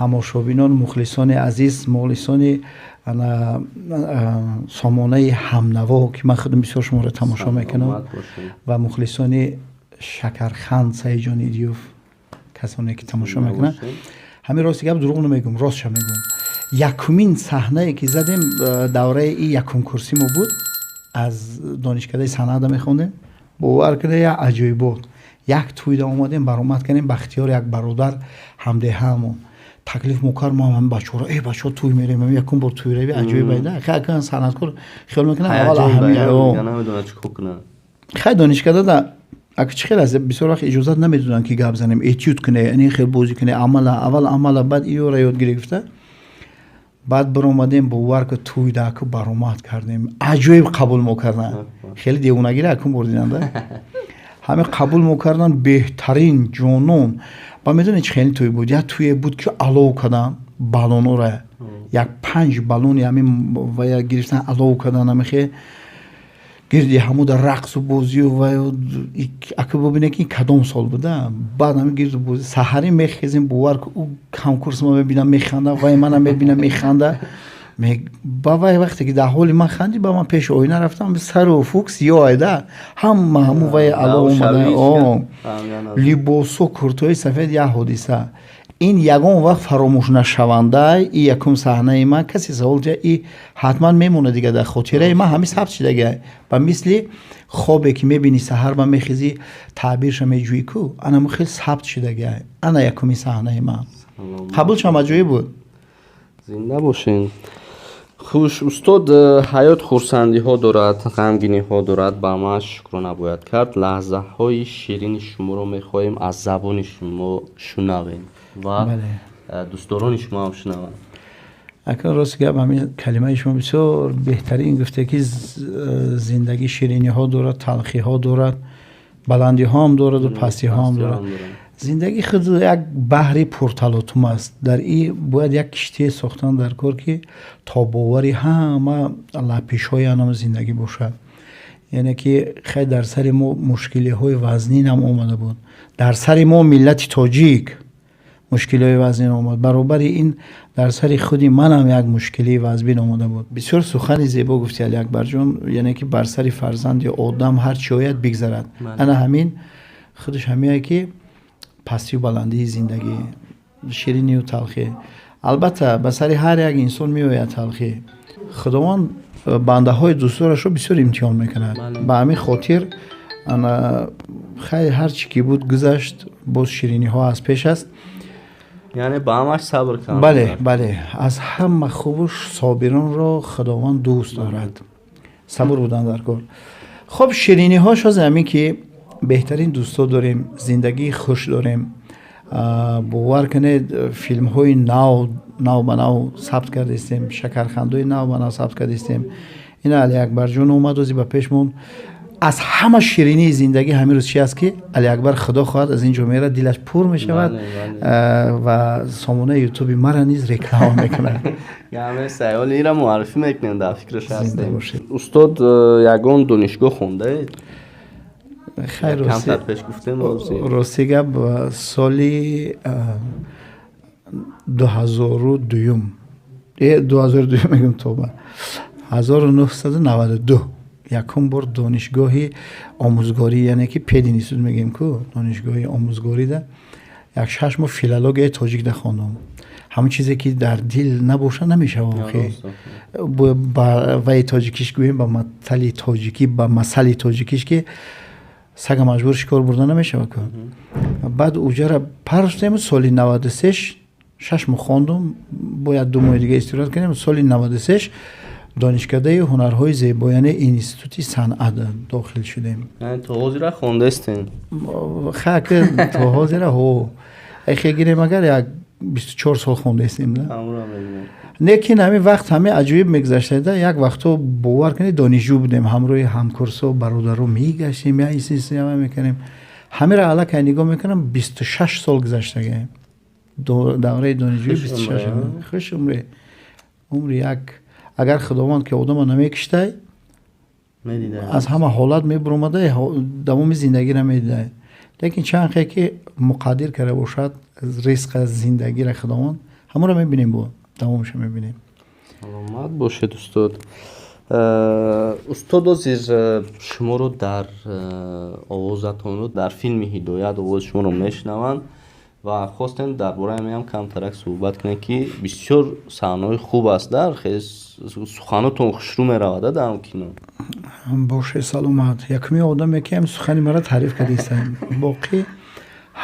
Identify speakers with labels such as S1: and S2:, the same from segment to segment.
S1: Тамошобинон, мухлисони азиз, мухлисони сомонаи «Ҳамнаво», ки ман худам бисёр шуморо тамошо мекунам, ва мухлисони Шакарханд Саидҷон Идиёв, касоне ки тамошо мекунанд. Ҳамин рости гап, дурӯғ намегӯм, ростша мегӯм. Якумин саҳнае ки задем, давраи и якумкурсӣ мо буд, аз донишкадаи санъата мехондем. Бовар кунед, як аҷоибот. Як тӯйда омадем, баромад кардем. Бахтиёр, як бародар, ҳамдеҳаамон, таклиф мо кард. Мо ҳами бачаҳоро: «Э, бачаҳо, тӯй мерем». Якум бор тӯйравӣ аҷоиб айда. Санъаткор хиёл мекунад аввал. Хай, донишкадада ака чӣ хел аст, бисёр вақт иҷозат намедоданд, ки гап занем, этюд куне, ин хел бозӣ куне, амала аввал, амала, баъд иёра ёд гирифта. Баъд биромадем, бовар ки, тӯйда аку баромад кардем, аҷоиб қабул мо карданд. Хеле девонагира акун бор диданда, ҳаме қабул мо карданд, беҳтарин, ҷонон. Ба медонед, чӣ хеле тӯй буд? Як тӯе буд, ки алов карданд балонора, як панҷ балони ҳамин вая гирифтан, алов карданд, ҳамихе гирди ҳамуда рақсу бозию ва ака бубине, ки кадом сол буда. Баъд ҳами гирду бозӣ, саҳарӣ мехезем, бовар ки, ӯ ҳамкурс ма мебинам, механда, вай мана мебинам, механда. Ба вай вақте ки дар ҳоли ман ханди, ба ман пеши оина рафтам, сару фук сиёҳ айда, ҳама ҳаму вай алов омада, либосо, куртои сафед. Як ҳодиса, ин ягон вақт фаромӯшнашаванда. И якум саҳнаи ман, касе савол ҷа, и ҳатман мемонад дига дар хотираи ман, ҳами сабт шидага. Ба мисли хобе ки мебинӣ, саҳар ба мехезӣ, таъбирша меҷӯӣ ку, анаму хел сабт шидага. Ана якуми саҳнаи ман қабулшам аҷоиб буд.
S2: Зинда бошен. Хуш, устод, ҳаёт хурсандиҳо дорад, ғамгиниҳо дорад, ба ма шукрона бояд кард. Лаҳзаҳои ширини шуморо мехоҳем аз забони шумо шунавем ва дӯстдорони шумо ҳам шунаванд.
S1: Акун рости гап, ҳамин калимаи шумо бисёр беҳтарин гуфте, ки зиндагӣ шириниҳо дорад, талхиҳо дорад, баландиҳоам дораду пастиҳоам дорад. Зиндагӣ худ як баҳри пурталотум аст. Дар и бояд як киштие сохтан дар кор, ки тобовари ҳама лапишҳои анам зиндагӣ бошад. Яъне ки хай, дар сари мо мушкилиҳои вазнинам омада буд, дар сари мо, миллати тоҷик, мушкилиҳои вазнин омад. Баробари ин дар сари худи манам як мушкилии вазбин омада буд. Бисёр сухани зебо гуфти, Алиакбарҷон, яъне ки бар сари фарзанди одам ҳар чӣ ояд, бигзарад. Ана ҳамин худаш ҳамие, ки пастию баландии зиндагӣ, ширинию талхӣ, албатта, ба сари ҳар як инсон меояд талхӣ. Худованд бандаҳои дӯстдорашро бисёр имтиҳон мекунад. Ба ҳамин хотир ана хайр, ҳар чӣ ки буд, гузашт, боз шириниҳо аз пеш аст.
S2: Яъне ба ҳамаш сабр кард.
S1: Бале, аз ҳама хубуш собиронро Худованд дӯст дорад. Сабур будан дар кор. Хоб, шириниҳош ҳоз ҳамин, ки беҳтарин дӯстҳо дорем, зиндагии хуш дорем. Бовар кунед, филмҳои нав нав ба нав сабт кардистем, шакархандҳои нав ба нав сабт кардистем. Ина Алиакбарҷон омад ози ба пешмон. Аз ҳама ширинии зиндагӣ ҳамин рӯз чи аст, ки Алиакбар, худо хоҳад, аз ин ҷо мерад, дилаш пур мешавад ва сомонаи Ютуби мара низ реклама мекунад.
S2: Ира муаррифӣ мекунем, дар фикраш ҳастем. Устод, ягон донишгоҳ хондаед?
S1: Хайр, рости гап, соли 2002-юм, 2002-юм мегӯм, тоба, 1992 якум бор донишгоҳи омӯзгорӣ, яъне ки пединститут мегӯем ку, донишгоҳи омӯзгорида як 6 моҳ филологияи тоҷикда хондам. Ҳамон чизе ки дар дил набошад, намешавад. Ба ваи тоҷикиш гӯем, ба матали тоҷикӣ, ба масали тоҷикиш, ки сага маҷбур шикор бурда намешавад ку. Баъд уҷара парстем. Соли 93 6 моҳ хондум, бояд 2 моҳи дига истироҳат кардем. Соли 93 донишкадаи ҳунарҳои зебо, яъне институти санъат дохил шудем.
S2: То ҳозира хондаистем?
S1: Хак, то ҳозира ҳо, эхе гирем, агар як 24 сол хондаистем. Лекин ҳамин вақт ҳамин аҷоиб мегузаштада. Як вақтҳо, бовар кунед, донишҷӯ будем, ҳамроҳи ҳамкурсо, бародаро мегаштем, я мекардем. Ҳамира аллакай нигоҳ мекунам, 26 сол гузаштага давраи донишҷӯӣ, 26. Хуш умре, умри як, агар Худованд ки одама намекиштай, аз ҳама ҳолат мебуромада, давоми зиндагиро медидай. Лекин чанд хе ки муқаддир карда бошад ризқа, зиндагиро Худованд. Ҳамонро мебинем, бо тамомша мебинем.
S2: Саломат бошед, устод. Устод, озир шуморо дар овозатонро дар филми «Ҳидоят» овози шуморо мешунаванд ва хостем дар бораи ҳамин камтарак суҳбат кунем, ки бисёр саҳнаҳои хуб аст, дар хеле суханотон хушрӯ меравад дар он кино.
S1: Боше, саломат. Якуми одаме, ки ҳам сухани маро таъриф кардистам. Боқӣ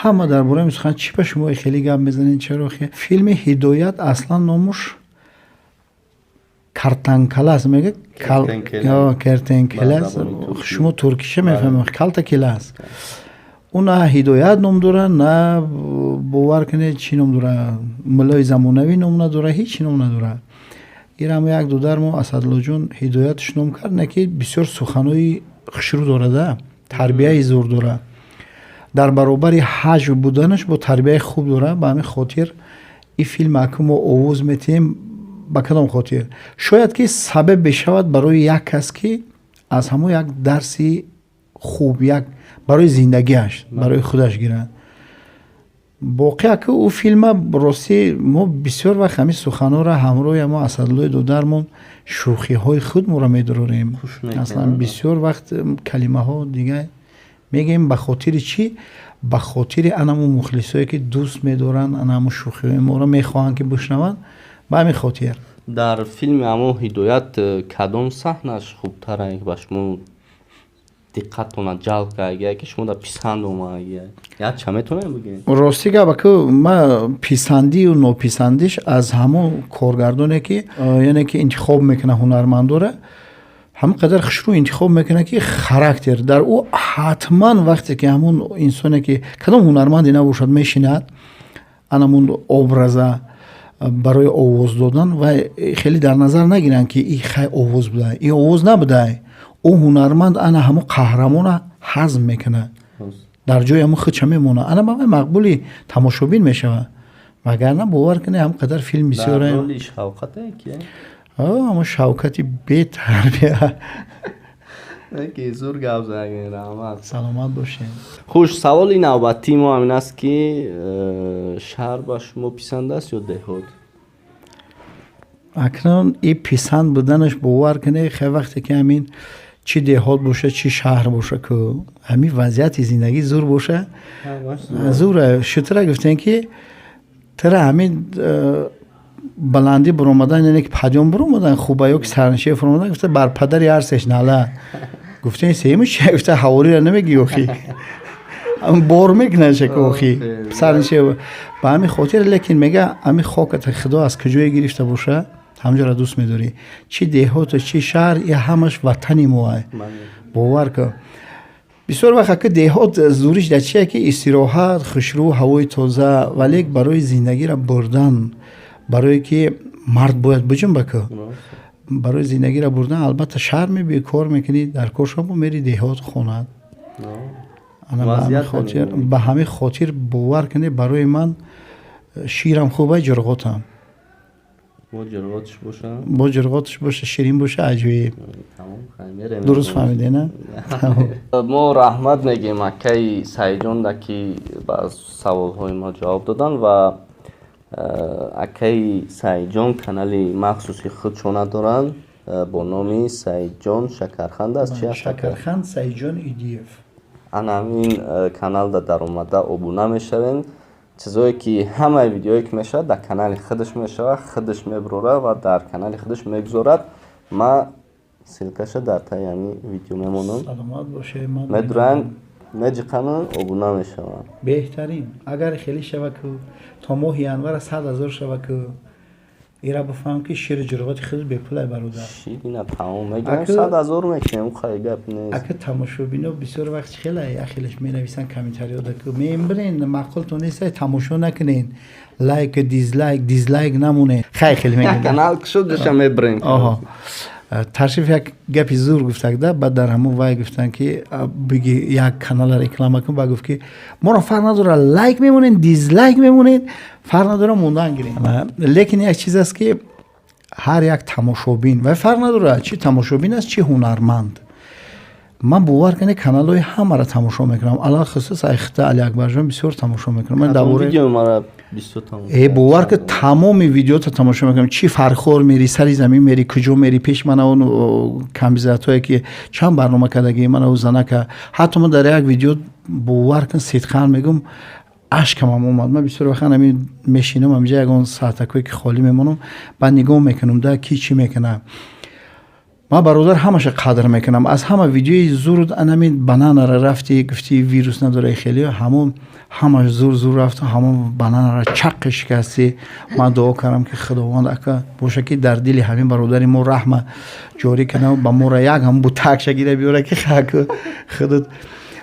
S1: ҳама дар бораи сухан чӣ ба шумо хеле гап мезанед, чаро? Филми «Ҳидоят» аслан номуш «Картанкала» аст, мега, «Кертенкела». Шумо туркиша мефаҳмед, «калтакела» аст. Ӯ на «Ҳидоят» ном дора, на, бовар кунед, чӣ ном дора, «Муллои замонавӣ» ном надора, ҳеҷ чӣ ном надора. Ирам як дудармо Асадлоҷон «Ҳидоятш» ном кард, не ки бисёр суханои хушрӯ дорада, тарбияи зур дора. Дар баробари ҳаҷв буданаш бо тарбияи хуб дора. Ба ҳамин хотир ин филм аку мо овоз метиҳем. Ба кадом хотир? Шояд ки сабаб бешавад барои як кас, ки аз ҳамон як дарси хуб як барои зиндагиаш, барои худаш гирад. Боқӣ аку ӯ филма, ростӣ, мо бисёр вақт ҳамин суханҳоро ҳамроҳи ҳамо Асадлои додармон шӯхиҳои худ моро медурорем. Аслан бисёр вақт калимаҳо дига мегӯем. Ба хотири чӣ? Ба хотири анамо мухлисое, ки дӯст медоранд, анамо шӯхиҳои моро мехоҳанд, ки бишнаванд. Ба ҳамин хотир.
S2: Дар филми ҳамо «Ҳидоят» кадом саҳнаш хубтара, ба шумо диққаттона ҷалб кардагия, ки шумо дар писанд омадагия? Якча метавонем бигӯем?
S1: Ростӣ гап, аку ма писандию нописандиш аз ҳамон коргардоне, ки яъне ки интихоб мекунад ҳунармандора, ҳамон қадар хушрӯ интихоб мекунад, ки характер дар ӯ ҳатман вақте ки ҳамон инсоне, ки кадом ҳунарманде набошад, мешинад анамун образа барои овоз додан ва хеле дар назар нагиранд, ки и хай овоз буда, и овоз набудай. Ӯ ҳунарманд ана ҳамон қаҳрамона ҳазм мекунад, дар ҷои ҳамон худша мемонад, ана ба вай мақбули тамошобин мешавад. Вагарна, бовар кунед, ҳам қадар филм бисёр. Ҳамон Шавкати бетарбия.
S2: Зур гап задем, раҳмат.
S1: Саломат бошед.
S2: Хуш, саволи навбатии мо ҳамин аст, ки шаҳр ба шумо писанд аст ё деҳот?
S1: Акнун и писанд буданаш, бовар кунед, хе вақте ки ҳамин чӣ деҳот боша, чӣ шаҳр боша, ку ҳамин вазъияти зиндагӣ зур боша, зура. Шутра гуфтем, ки тара ҳамин баландӣ буромадан, яъне ки падён буромадан хуба ё ки сарнишев фуромадан? Гуфта, бар падари ҳарсеш нала. Гуфтем, сеюму чи? Гуфта, ҳавориро намегӣ, охи бор мекунад шака, охи сарнишев. Ба ҳамин хотир, лекин мега, ҳамин хоката Худо аз куҷое гирифта боша, ҳамҷоро дӯст медорӣ. Чӣ деҳоту чӣ шаҳр, и ҳамаш ватани моа. Бовар кун, бисёр вақт ака деҳот зуриш дар чие, ки истироҳат, хушрӯ, ҳавои тоза, вале барои зиндагиро бурдан, барое ки мард бояд биҷунба ку, барои зиндагиро бурдан, албатта, шаҳр мебиёӣ, кор мекунӣ, дар коршобо мери деҳот, хонат. Ба ҳамин хотир, бовар кунед, барои ман ширам хуба, ҷурғотам. Бо ҷурғотш боша, ширин боша, аҷоиб. Дуруст фаҳмиде, на?
S2: Мо раҳмат мегӯем акаи Саидҷонда, ки ба саволҳои мо ҷавоб доданд. Ва акаи Саидҷон канали махсуси худшона доранд бо номи «Саидҷон Шакарханд» аст. Чи аст?
S1: «Шакарханд Саидҷон Идиев».
S2: Ана ҳамин каналда даромада обуна мешавем. Чизое ки ҳамаи видеое ки мешавад, дар канали худаш мешавад, худаш мебурора ва дар канали худаш мегузорад. Ма ссылкаша дар таи ҳамин видео мемонам.
S1: Саломат бошед.
S2: Медуранд, меҷиқананд, обуна мешаванд.
S1: Беҳтарин. Агар хеле шава, ку то моҳи январа 100 000 шава, ку ира бифаҳм, ки шири ҷурғоти худ бепулай, бародар.
S2: Ширина тамом мегирем, 100 000 мекунем, хай гап нест.
S1: Ака, тамошобино бисёр вақт хеле яхелеш менависанд комментариёда, ку мембирен, маъқултон нест, тамошо накунен, лайк, дизлайк, дизлайк намонен, хай хеле
S2: мегӯянд. Канал кушод, мебирем.
S1: Оҳо, Таршиф як гапи зур гуфтагда. Баъд дар ҳамон вай гуфтанд, ки биги як канала реклама кун. Баъд гуфт, ки моро фарқ надора, лайк мемонед, дизлайк мемонед, фарқ надора, мондан гирем. Лекин як чиз аст, ки ҳар як тамошобин, вай фарқ надора, чӣ тамошобин аст, чӣ ҳунарманд. Ман, бовар кунед, каналҳои ҳамаро тамошо мекунам, алалхусус Айхита Алиакбарҷон бисёр тамошо мекунам. Ман дар бораи Бовар ки, тамоми видеота тамошо мекунам. Чӣ Фархор мери, сари замин мери, куҷо мери, пеш мана он камбизатҳое ки чанд барнома кардагӣ, мана занака. Ҳатто ма дар як видео, бовар кун, сидқан мегӯм, ашкамам омад. Ман бисёр вақт ҳамин мешинам, ҳаминҷа ягон саатакое ки холӣ мемонам, баъд нигоҳ мекунам да, ки чӣ мекунам. Ман, бародар, ҳамаша қадр мекунам. Аз ҳама видеои зур анамин бананара рафти, гуфти, вирус надора, хеле ҳамон ҳамаш зур зур рафту ҳамон бананара чаққи шикастӣ. Ман дуо кардам, ки Худованд ака боша, ки дар дили ҳамин бародари мо раҳма ҷорӣ кунам, ба мора як ҳамн бутакша гира биёра, ки хаку худут.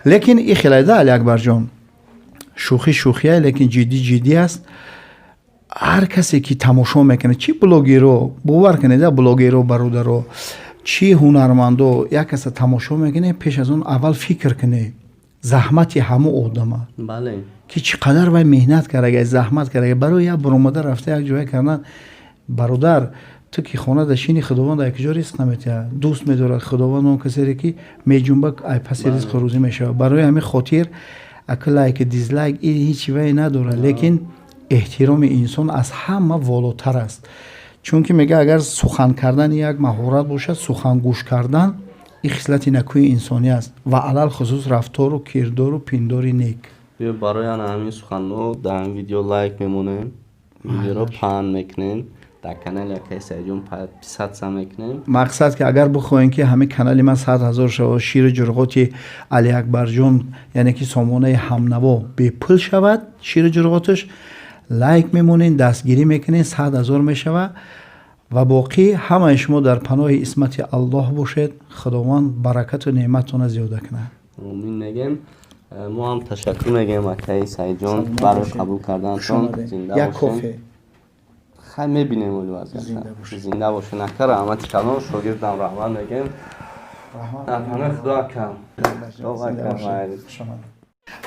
S1: Лекин и хелайда, Али Акбарҷон, шӯхӣ шӯхия, лекин ҷиддӣ ҷиддӣ аст. Ҳар касе ки тамошо мекунад, чӣ блогеро, бовар кунед, блогеро, бародаро, чӣ ҳунармандо, як каса тамошо мекунед, пеш аз он аввал фикр кунед заҳмати ҳамо одама, ки чӣ қадар вай меҳнат карда, заҳмат карда барои як баромада рафта, як ҷоя кардан. Бародар, ту ки хона дашини, Худованд ай куҷо ризқ наметиҳад? Дӯст медорад Худованд он касере, ки меҷунба, ай паси ризқу рӯзӣ мешавад. Барои ҳамин хотир, ака, лайк, дизлайк ҳеҷ вай надорад, лекин эҳтироми инсон аз ҳама волотар аст, чунки мега, агар сухан кардан як маҳорат бошад, сухан гӯш кардан ин хислати накӯи инсонӣ аст ва алалхусус рафтору кирдору пиндори нек.
S2: Биё, барои ана ҳамин суханҳо дар ҳамин видео лайк мемонем, видеоро паҳн мекунем, дар канали акаи Саидҷон подписаться мекунем.
S1: Мақсад ки агар бихоҳем, ки ҳамин канали ман 100 000 шавад, шири ҷурғоти Алиакбарҷон, яъне ки сомонаи Ҳамнаво бепул шавад, шири ҷурғоташ, лайк мемонем, дастгирӣ мекунем, 100 000 мешавад. Ва боқӣ ҳамаи шумо дар паноҳи исмати Аллоҳ бошед. Худованд баракату неъматтона зиёда кунад.
S2: Омин мегем. Мо ҳам ташаккур мегӯем, акаи Саидҷон, барои қабул карданатон. Зинда.
S1: Як кофе.
S2: Хай, мебинем оли вазъият. Зинда бошед, ака, раҳмати калон. Шогирдам раҳмат мегӯем. Дар паноҳи Худо, ака.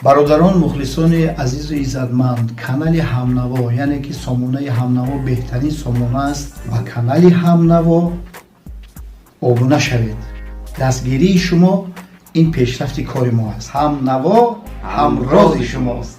S1: Бародарон, мухлисони азизу иззатманд, канали Ҳамнаво, яъне ки сомонаи Ҳамнаво беҳтарин сомона аст ва канали Ҳамнаво обуна шавед. Дастгирии шумо ин пешрафти кори мо аст. Ҳамнаво ҳамрози шумост.